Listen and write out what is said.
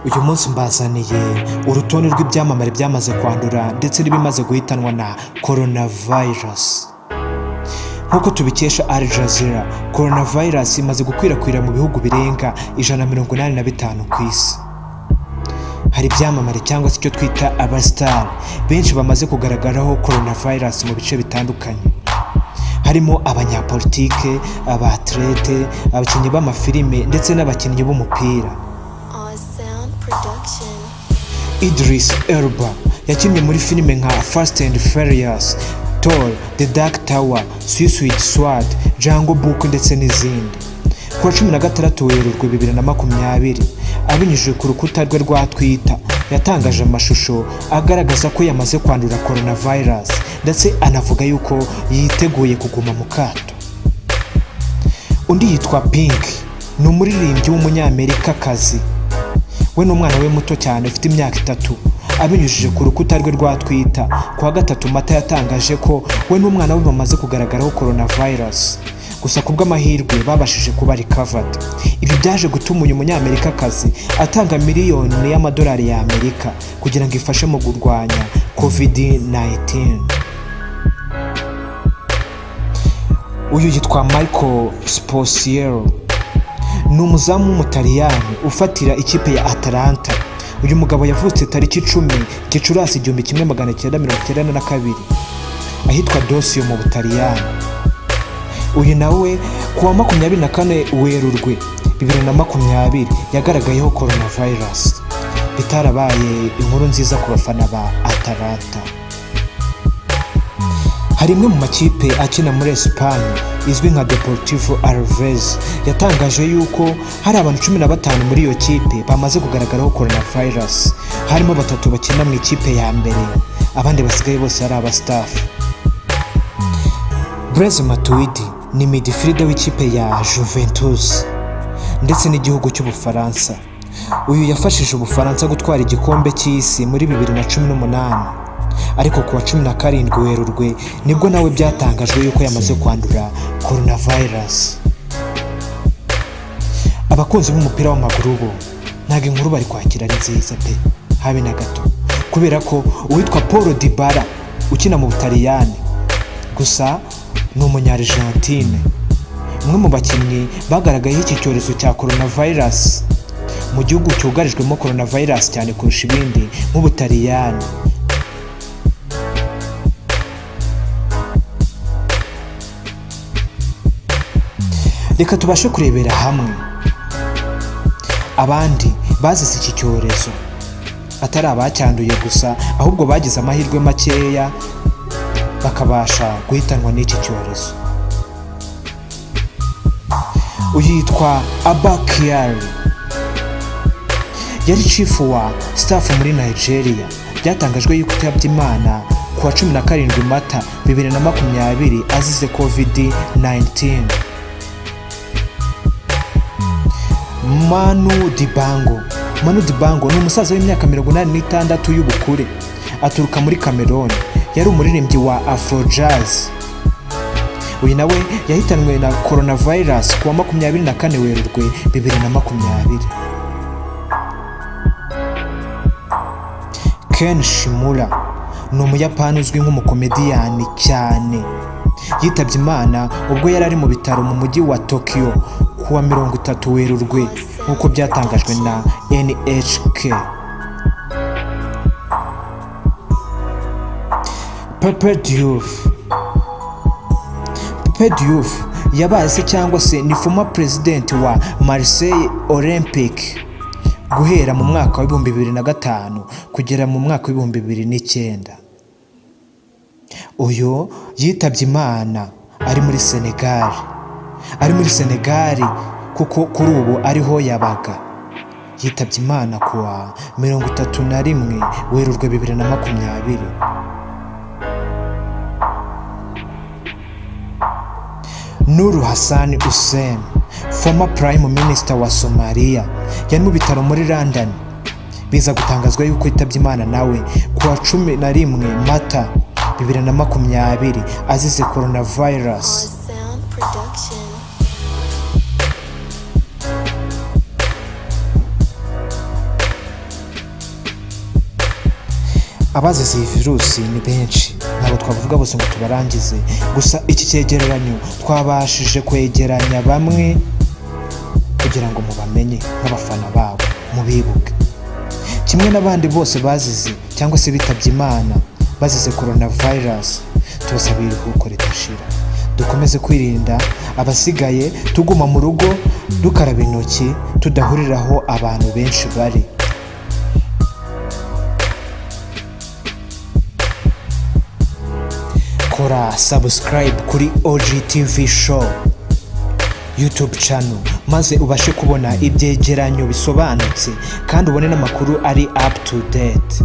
Uyu munsi mbazaniye urutonde rw'ibyamamare byamaze kwandura ndetse n'ibimaze guhitanwa na coronavirus. Nk'uko tubikesha Al Jazeera, coronavirus imaze gukwirakwira mu bihugu birenga 185 ku isi. Hari ibyamamare cyangwa se icyo twita abastar benshi bamaze kugaragaraho coronavirus mu bice bitandukanye. Harimo abanyapolitike, abatlete, abakinnyi b'amafilime ndetse n'abakinnyi b'umupira. Sound Production. Idris Elba yakinnye muri filime nka Fast and Furious, Thor, The Dark Tower, Suicide Squad, Jungle Book ndetse n'izindi. Ku wa 16 Werurwe 2020, abinyujije ku rukuta rwe rwa Twitter, yatangaje amashusho agaragaza ko yamaze kwandura coronavirus, ndetse anavuga yuko yiteguye kuguma mu kato. Undi yitwa Pink, ni umuririmbyi w'umunyamerikakazi. We n'umwana we muto cyane ufite imyaka 3. Abinyujije ku rukuta rwe rwa Twitter, ku wa 3 Mata, yatangaje ko we n'umwana we bamaze kugaragaraho coronavirus, gusa ku bw'amahirwe babashije kuba recovered. Ibi byaje gutuma uyu munyamerikakazi atanga miliyoni y'amadolari y'Amerika kugira ngo ifashe mu kurwanya COVID-19. Uyu yitwa Michael Sposiero, ni umuzamu w'umutaliyani ufatira ikipe ya Atalanta. Uyu mugabo yavutse tariki 10 Gicurasi 1992 ahitwa Dosio mu Butaliyani. Uyu nawe ku wa 24 Werurwe 2020 yagaragayeho coronavirus, bitarabaye inkuru nziza ku bafana ba Atalanta. Hari imwe mu makipe akina muri Espagne izwi nka Deportivo Alaves yatangaje yuko hari abantu 15 muri iyo kipe bamaze kugaragaraho coronavirus, harimo batatu bakina mu ikipe ya mbere, abandi basigaye bose ari abastaff. Blaise Matuidi ni midfielder w'ikipe ya Juventus ndetse n'igihugu cy'Ubufaransa. Uyu yafashije Ubufaransa gutwara igikombe cy'isi muri 2018, ariko ku wa 17 Werurwe nibwo nawe byatangajwe yuko yamaze kwandura coronavirus. Abakunzi b'umupira w'amaguru bo ntabwo inkuru bari kwakira ari nziza pe, habe na gato, kubera ko uwitwa Paul Dybala ukina mu Butaliyani, gusa ni umunya-Argentine, umwe mu bakinnyi bagaragayeho iki cyorezo cya coronavirus mu gihugu cyugarijwemo coronavirus cyane kurusha ibindi nk'Ubutaliyani. Reka tubashe kurebera hamwe abandi bazize iki cyorezo, atari abacyanduye gusa, ahubwo bagize amahirwe makeya bakabasha guhitanwa n'iki cyorezo. Uyu yitwa Abba Kyari, yari chief wa staff muri Nigeria. Byatangajwe yuko yitabye Imana ku wa 17 Mata 2020 azize COVID-19. Manu Dibango. Manu Dibango ni umusaza w'imyaka 86 y'ubukure, aturuka muri Cameroon, yari umuririmbyi wa Afro Jazz. Uyu nawe yahitanwe na coronavirus ku wa 24 Werurwe 2020. Ken Shimura ni umuyapani uzwi nk'umukomediyani cyane. Yitabye Imana ubwo yari ari mu bitaro mu mujyi wa Tokyo ku wa 30 Werurwe, nk'uko byatangajwe na NHK. Pape Diouf. Pape Diouf yabaye se cyangwa se ni former president wa Marseille Olympique guhera mu mwaka wa 2005 kugera mu mwaka wa 2009. Uyu yitabye Imana ari muri Senegal, ari muri Senegal kuko kuri ubu ariho yabaga. Yitabye Imana kuwa 31 Werurwe 2020. Nuru Hassan Hussein, former prime minister wa Somalia, yari mu bitaro muri London, biza gutangazwa yuko yitabye Imana nawe ku wa 11 Mata 2020 azize coronavirus. Sound Production. Abazize iyi virusi ni benshi, ntabwo twavuga bose ngo tubarangize. Gusa iki cyegeranyo twabashije kwegeranya bamwe kugira ngo mubamenye nk'abafana babo, mubibuke kimwe n'abandi bose bazize cyangwa se bitabye Imana bazize coronavirus. Tubasabira iruhuko ridashira. Dukomeze kwirinda, abasigaye tuguma mu rugo, dukaraba intoki, tudahuriraho abantu benshi bari. Kora subscribe kuri OGTV Show YouTube channel, maze ubashe kubona ibyegeranyo bisobanutse kandi ubone n'amakuru ari up to date.